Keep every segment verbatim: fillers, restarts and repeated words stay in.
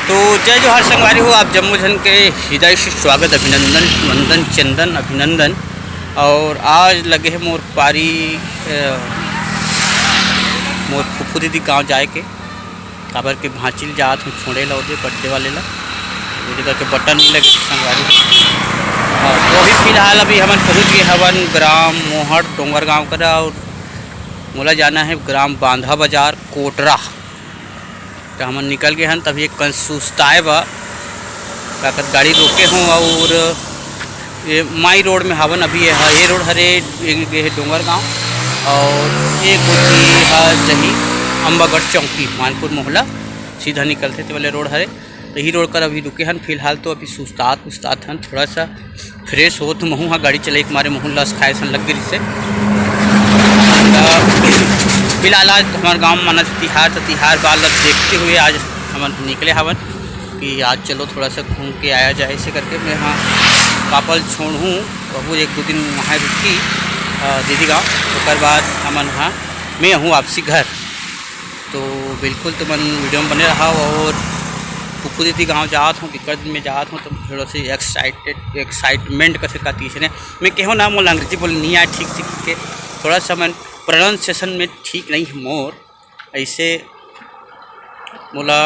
तो जय जोहार संगवारी हो, आप जम्मो झन के हृदय से स्वागत, अभिनंदन, वंदन, चंदन, अभिनंदन। और आज लगे हे मोर पारी, अ, मोर फुफू दीदी गांव जाए के, काबर के भांचिल जात हूँ छोड़े ला ओदे birthday वाले ला, ओदे करके बटन नहीं लगे संगवारी। और तो अभी फिलहाल अभी हमन पहुँच गए हवन ग्राम मोहट डोंगरगांव करा, और मोला जाना है ग्राम बांधा बाजार कोटरा। तो हमन निकल गए हन, तभी एक कन सुस्ताए बा, का कहत, गाड़ी रोके हों और ये माई रोड में हावन। अभी ये ह-, ये रोड हरे, ये गे हे डोंगरगांव, और एक कोती ह जही अम्बागढ़ चौकी, मानपुर मोहला सीधा निकलथे, ते वाले रोड हरे। तो यही रोड कर अभी रुके हन। फिलहाल तो अभी सुस्तात उस्तात हन, थोड़ा सा fresh होत महूँ हा, गाड़ी चलाए के मारे महूँ लस खाए सन लग गई से। त फिलहाल आज हमारे गांव में मना तिहार, तो तिहार बार ला देखते हुए आज हमन निकले हवन कि आज चलो थोड़ा सा घूम के आया जाए, ऐसे करके मैं हाँ पापल छोड़हूँ, बहू एक दो दिन वहाँ रुकी, अ, दीदी गांव, ओकर बाद हमन हाँ मैं हूँ वापसी घर। तो बिल्कुल तुमन video में बने रहा। और फुफू दीदी गांव जात हूँ, कितना दिन में जात हूँ, तो थोड़ा सी excited, excitement का से का तीसरे मैं कहो ना, मोला अंग्रेजी बोले नहीं आए ठीक से, के थोड़ा सा मन pronunciation में ठीक नहीं है मोर, ऐसे मोला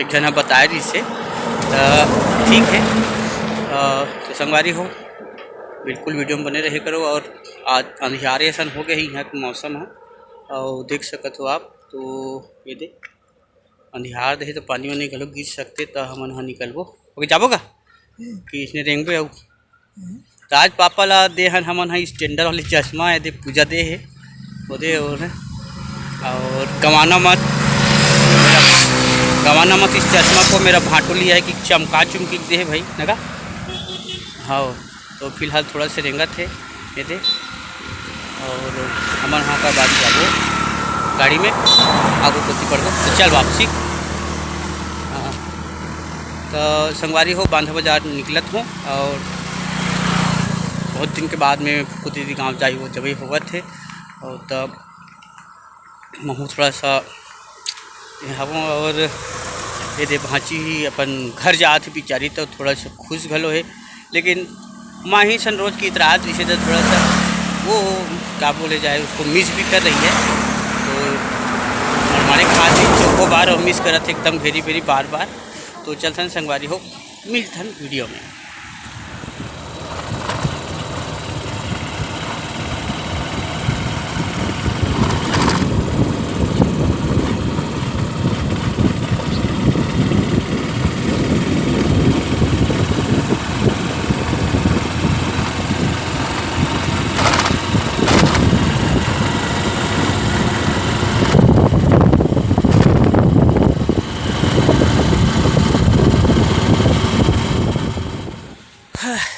एक झन ह बताए रहिस हे, त ठीक है। अ, तो संगवारी हो, बिल्कुल video में बने रहे करो। और आज अंधियारे असन हो गए हे यहाँ के मौसम ह, और देख सकत हो आप, तो ये दे अंधियार दे हे, तो पानी वानी घलो गिर सकते, त हमन ह निकलबो। OK, जाबो का? कि इसने रेंगबे अउ त आज पापा ला दे हन हमन ह standard वाली चश्मा, ये दे पूजा दे हे, वो दे और, और गंवाना मत, गंवाना मत इस चश्मा को, मेरा भांटो लिया है कि चमका चुमकी दे हे भाई, नगा। हाँ, तो फिलहाल थोड़ा से रेंगत हे, ये दे, और हमन हाँ का बात जाबो गाड़ी में, आगू कोती पड़ गो, तो चल वापसी। हाँ। तो संगवारी हो, बांधा बाजार निकलत हों और बहुत दिन के बाद में फुफू दीदी गांव जाई, वो जब ही होवत हे। और तब महू थोड़ा सा ये हवों और ये दे भांची ही अपन घर जात हे बिचारी, तो थोड़ा सा खुश घलो हे, लेकिन माँ ही सन रोज की इतरात रिश्ते तो थोड़ा सा वो का बोले जाए, उसको मिस भी कर रही है। तो हमारे खास ही चोखो बार और मिस करत हे एकदम very very बार बार। तो चलथन संगवारी हो, मिलथन video में।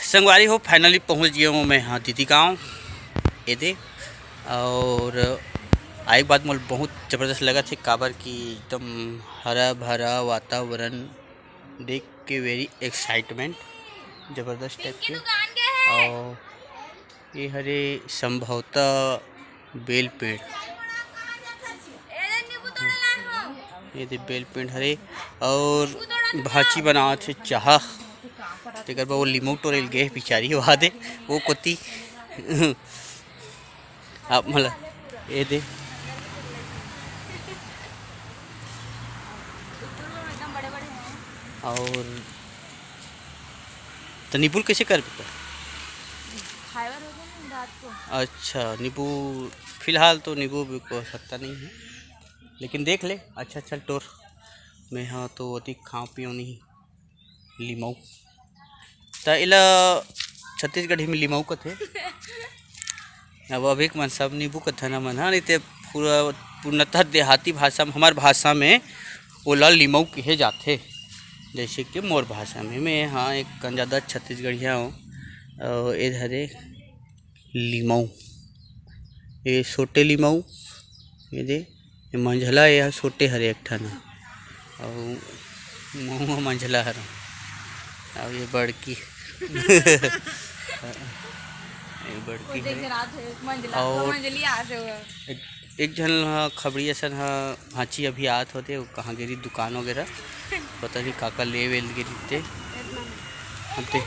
संगवारी हो, finally पहुंच गया हूँ मैं, हाँ, दीदी गांव, ये दे। और आए के बाद मोला बहुत जबरदस्त लगत हे, काबर कि एकदम हरा भरा वातावरण देख के very excitement, जबरदस्त टाइप के। और ये हरे संभवतः बेल पेड़। ये दे बेल पेड़ हरे और भांची बनावत हे चाहा। तेकर बर वो लीमऊ टोरे ल गे हे बिचारी, वहा दे वो कोती। आप मला ये दे। और तो नींबू ल कैसे कर बेटा? खाए बर हो गया ना रात को। अच्छा, नींबू, फिलहाल तो नींबू भी को सकता नहीं है, लेकिन देख ले, अच्छा अच्छा टोर। मैं हाँ तो अधिक खाओ पियो नहीं, लिमऊ। त एला छत्तीसगढ़ी में लिमऊ कथे। अब अभी के मन सब नींबू कथन हमन, हाँ, नहीं ते पूरा पूर्णतः देहाती भाषा में, हमार भाषा में ओला लिमऊ कहे जाथे। जैसे कि मोर भाषा में, मैं हाँ एक कन ज़्यादा छत्तीसगढ़िया हूँ। और ए धरे लिमऊ, ये छोटे लिमऊ, ये दे, ये मंझला, ये ह छोटे हरे एक ठन ह। अउ महुआ मंझला हर, अउ ये बड़की, ये बड़की हरे। अउ मंझली आ रहे हो। एक एक झन ह खबड़ी असन ह भांची अभी आत होते, वो कहाँ गे रही दुकान वगैरह, पता नहीं का का ले वेल गे रही ते। अब दे,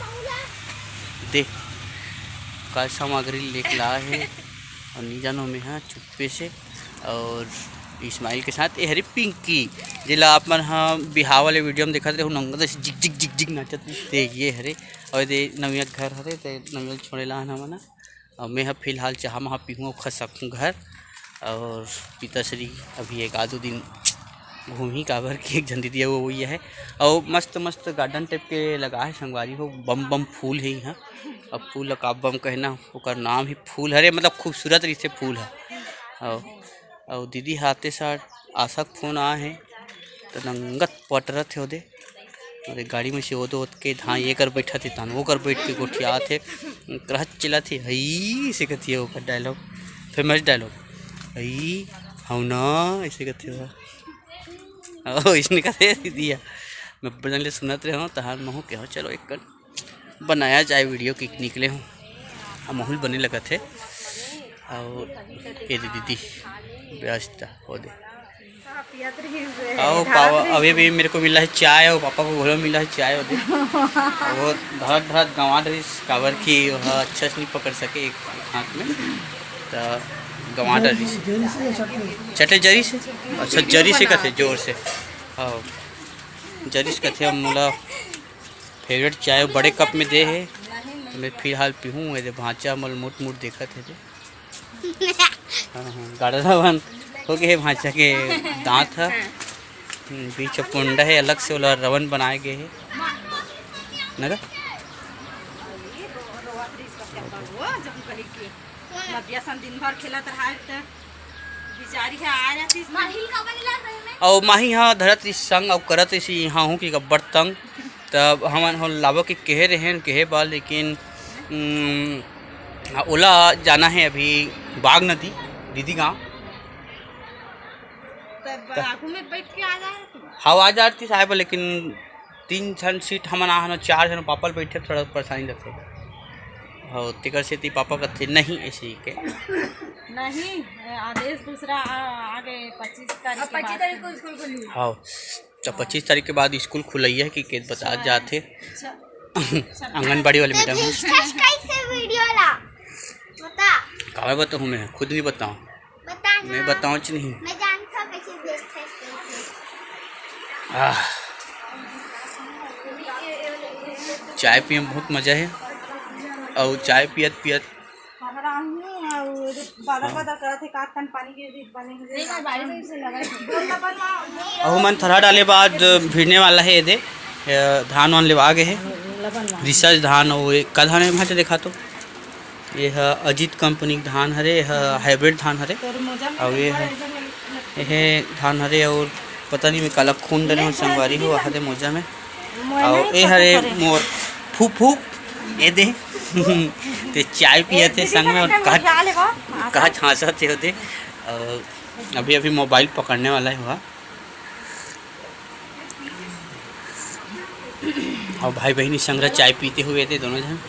दे का सामग्री लेके ला हे और नहीं जानो मैं, हाँ, चुप्पे से। और इस्माइल के साथ ये हरे पिंकी, जेला आप मन ह बिहाव वाले वीडियो में देखत रहे, नंगा से जिग जिग जिग जिग नाचत रही, ते ये हरे। और ये नविया के घर हरे, ते नविया ल छोड़े ला हन हमन ह। और मैं ह फिलहाल चाह महा पीहूँ, खसकूँ घर। और पिताश्री अभी एक आधो दिन घूमही, काबर कि एक झन दीदी वो वही है। और मस्त मस्त गार्डन टाइप के लगा है संगवारी हो, बम बम फूल है यहाँ। अब फूल ला का बम कहना, ओकर नाम ही फूल हरे, मतलब खूबसूरत रहिथे फूल ह। और, और दीदी ह आते साथ आशा के फोन आ है, तो नंगत पटरत हे ओदे। अरे गाड़ी में से ओदे ओतके धान ये कर बैठत हे, तहान वो कर बैठ के गोठियात हे, करहत चिल्लात हे, "हई," ऐसे कथे ओकर डायलॉग, फेमस डायलॉग, "हई, हौ ना," ऐसे कथे वो। ओ, इसने कथे दीदी ह। मैं बड़न ले सुनत रहे हूँ, तहान महू के हूँ, चलो एक कर बनाया जाए वीडियो कि निकले हूँ। अब माहौल बने लगत हे। और ये दे दीदी, व्यस्त हो दे। पियत रहिस हे, आओ ढारत पावा, रहिस अभी हे। भी मेरे को मिला है चाय और पापा को घोलो मिला है चाय, वो दे। वो धरत धरत गंवा डरिस, काबर कि वो अच्छा से नहीं पकड़ सके एक, एक हाथ में, तो गंवा डरिस। जरी से या चटनी? चटे जरी से। अच्छा, जरी से कथे जोर से। हाँ, जरी से कथे। अब मोला फेवरेट चाय बड़े कप में दे हे, तो मैं फिलहाल पीहूँ। ये दे भांचा मोला मुट मुट देखत हे दे। हाँ, हाँ, गाड़ा रवन हो गए हे भांचा के दांत ह। हम्म, बीच में पुंडा है, अलग से ओला रवन बनाए गए हे। नगा? नदिया सन दिन भर खेलत रहा त बिचारी ह आ जाती। अउ माही ह धरत रहिस संग अउ करत रहिस इहाँ हूँ कि गब्बर तंग। तब हमन हो लाबो के कहे रहेन, कहे बा, लेकिन, उम, ओला जाना है अभी बाग नदी, दीदी गाँव। तब आगू में बैठ के आ जाए। हाँ, आ जाती साहब, लेकिन तीन झन सीट हमन आहन, चार झन पापा ल बैठे, थोड़ा परेशानी लगथे। हाँ, तेकर सेती पापा कथे, "नहीं," ऐसे ही के। नहीं, आदेश दूसरा आ, आगे पच्चीस तारीख अब के पच्चीस बाद। तारीख को स्कूल खुली। हाँ, तो पच्चीस तारीख के बाद स्कूल खुलैया है कि के बता अच्छा। जात हे। अच्छा। आंगनबाड़ी वाले मैडम हैं। विशेष कैसे वीडियो ला? बता। काबर बताऊँ मैं? खुद नहीं बताऊँ। बता ना। मैं बताऊँ च नहीं। मैं जानता हूँ कैसे विशेष कैसे। आह। चाय पिए में बहुत मजा है। और चाय पियत पियत हराहूँ, अउ बादर बादर करत हे, का कन पानी के भी बने हे। अहू मन थरहा डाले बाद भिड़ने वाला हे एदे, अ, धान वान लेवा गे हे। रिसर्च धान अउ एक का धान हे भांचा देखा तो। ये ह अजीत कंपनी के धान हरे, ये ह हाइब्रिड धान हरे। अउ ये ह, ये हे धान हरे अउ पता नहीं मैं काला खून डरे हो संगवारी हो, आहा दे मोजा में। अउ ए हरे मोर फूफू, ए दे। ते चाय पियत हे संग में अउ कहा, कहा हाँसत हे ओदे। अउ अभी, अभी मोबाइल पकड़ने वाला है हुआ। अउ भाई बहिनी संग चाय पीते हुए थे दोनों झन।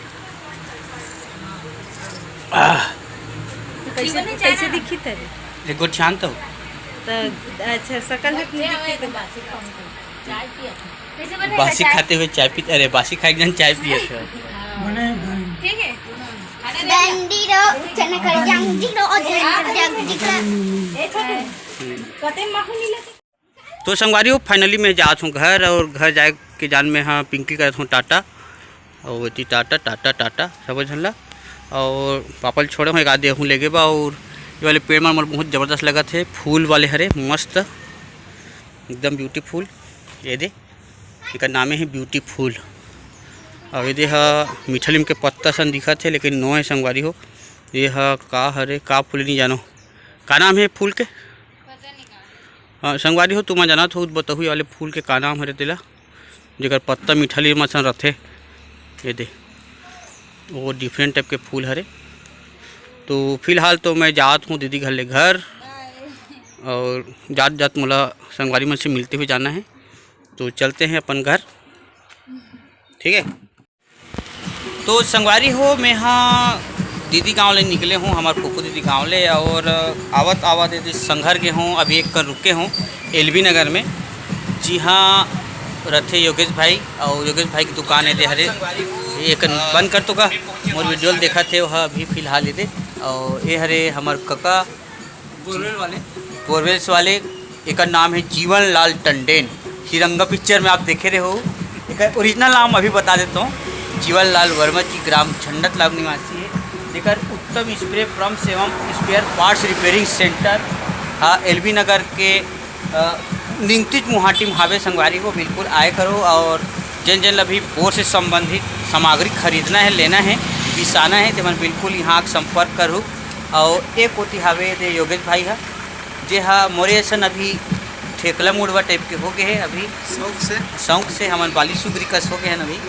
आह। कैसे, कैसे दिखी तेरे? एक गोट शांत हो। तो अच्छा, सकल हट नहीं दिखी तो। बासी खाते हुए चाय पीते, अरे, बासी खाए के जन चाय पिए थे। ठीक है। डंडी रो, चने कर जंग जी रो, और जंग कर जंग जी कर। कते माहू मिले। तो संगवारी हो, finally मैं जात हूँ घर, और घर जाए के जान में हाँ पिंकी करत हूँ टाटा, और वेती टाटा, टाटा, टाटा सब झन ला। और पापा ल छोड़े हूँ, एक आधे हूँ लेगे बा। और ये वाले पेड़ मन मोर बहुत जबरदस्त लगत हे, फूल वाले हरे, मस्त, एकदम beautiful। ये दे, एकर नामे हे beautiful। और ये दे हा मीठा नीम के पत्ता सन दिखत हे, लेकिन नो हे संगवारी हो। ये हा का हरे, का फूल नहीं जानो, का नाम हे फूल के? हाँ, संगवारी हो, तुम जानत हो, बताहू ये वाले फूल के का नाम हरे तेला, जेकर पत्ता मीठा लीम असन रथे। ये दे, वो different type के फूल हरे। तो फिलहाल तो मैं जात हूँ दीदी घर ले घर, और जात जात मोला संगवारी मन से मिलते हुए जाना है। तो चलते हैं अपन घर, ठीक है। तो संगवारी हो, मैं हा दीदी गांव ले निकले हों, हमर कुकू दीदी गांव ले, और आवत आवत एदे संघर गे हों, अभी एक कन रुके हों एलबी नगर में, जिहां रथे योगेश भाई, और योगेश भाई के दुकान एदे हरे। एक बंद कर तो का, मोर वीडियो ल देखत हे, ओह अभी फिलहाल एदे, और ए हरे हमर कका बोरवेल वाले। बोरवेल्स वाले। एकर नाम है जीवन लाल टंडेन। तिरंगा पिक्चर में आप देखे रहे हो। एकर ओरिजिनल नाम अभी बता देता हूँ, जीवन लाल वर्मा जी, ग्राम झंडत लाभ निवासी है। जेकर उत्तम स्प्रे पंप्स एवं स्पेयर पार्ट्स रिपेयरिंग सेंटर हा एलबी नगर के, अ, निंगतीच मुहाटी में हावे संगवारी हो, बिल्कुल आए करो। और जेन जेन ला भी बोर से संबंधित सामग्री खरीदना है, लेना है, बिसाना है, तेमन बिल्कुल यहाँ आके संपर्क करू। और एक कोती हावे दे योगेश भाई हा, जे हा मोरे असन अभी ठेकला मुड़वा टाइप के हो गए है अभी। शौक से। शौक से हमन बाली सुगरी कस हो गए हैं अभी।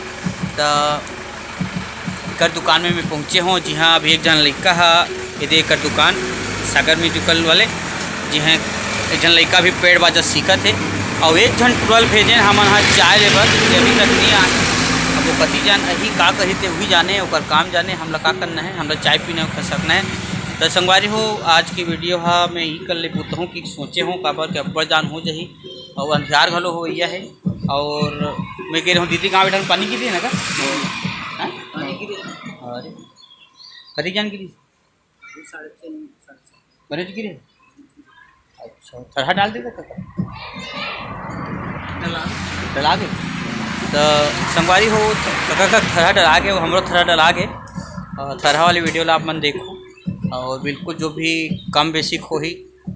त एकर दुकान में मैं पहुँचे हों, जिहाँ अभी एक झन लइका हा एदे एकर दुकान सागर म्यूजिकल वाले, जिहाँ एक झन लइका भी पैड बाजा सीखत हे, अउ एक झन टुरा ल भेजेन हमन हा चाय ले बर, जे अभी तक नहीं आए। अब वो कति जान अही का कही ते उही जाने, ओकर काम जाने, हमला का करना है, हमला चाय पीना है, खसकना है। त संगवारी हो, आज की वीडियो हा मैं ई कर ले पूछता हूँ कि सोचे हों काबर के अब्बड़ जान हो जाही, अउ अंधियार घलो होइया है। और मैं कह रहा हूँ दीदी गाँव बेटा पानी गिरी है ना का? हाँ? पानी गिरी है। अरे, कति जान गिरी? अभी साढ़े तीन, साढ़े चार। बरेज गिरे? अच्छा, थरहा डाल देगा काका? डला। डला दे। तो संगवारी हो, काका का थरहा डला गे, हमरो थरहा डला गे। अ, थरहा वाली वीडियो ला आप मन देखो। और बिल्कुल जो भी कम बेसिक होही,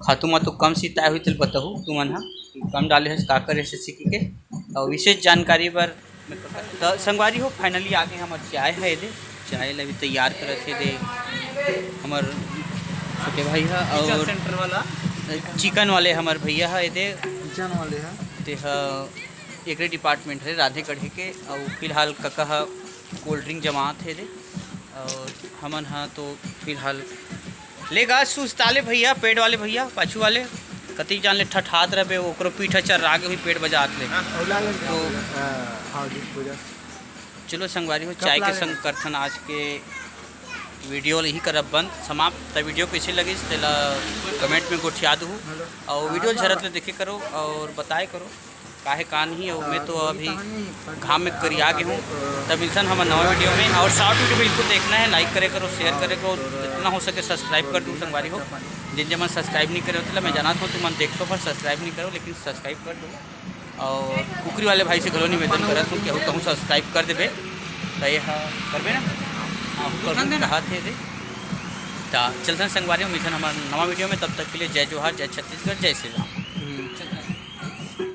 खातू मातू कम सीताए होही, तेल बताहू तुमन हा। कम डाले हस, का करे से सीखी के। और विशेष जानकारी बर त संगवारी हो, finally आगे हमर चाय है दे, चाय ला भी तैयार करत हे दे हमर छोटे भाई हा। और सेंटर वाला। चिकन वाले हमर भैया हा दे। किचन वाले हैं। ते हा एकरे डिपार्टमेंट है रांधे कढ़े के। और फिलहाल कका हा कोल्ड ड्रिंक जमात हे दे। और हमन हा तो फिलहाल ले गा सुस्ताले भैया, पेट वाले भैया, पाछू वाले, कति जान ले ठठात रहबे, ओकरो पीठ ह चर्रा गे होही पेट बजात ले। हाँ, अउ लाल तो हाँ, हाँ, जी, पूजा। चलो संगवारी हो, कब चाय के लागे? संग करथन आज के वीडियो ल इही करब बंद, समाप्त। त वीडियो कइसे लगिस, तेला कमेंट में गोठिया दहू, हेलो। अउ वीडियो हाँ, झरत ले देखे करो अउ बताए करो। काहे का नहीं, अउ मैं तो अभी घाम में करिया गे हूँ। तब मिलथन हमर नवा वीडियो में। और शॉर्ट वीडियो बिल्कुल देखना है, लाइक करे करो, शेयर करे करो, जितना हो सके सब्सक्राइब कर दू संगवारी हो। जिन जमन सब्सक्राइब नहीं करे होते ला, मैं जानत हूँ तुमन देखो पर सब्सक्राइब नहीं करो, लेकिन सब्सक्राइब कर दो। और कुकरी वाले भाई से घलो निवेदन करत हूँ कि कहूँ सब्सक्राइब कर देबे, त ये हा करबे ना, हाँ, करबे, कहा थे दे। त चलथन संगवारी हो, मिलथन हमर नवा वीडियो में। तब तक के लिए जय जोहार, जय छत्तीसगढ़, जय श्री राम।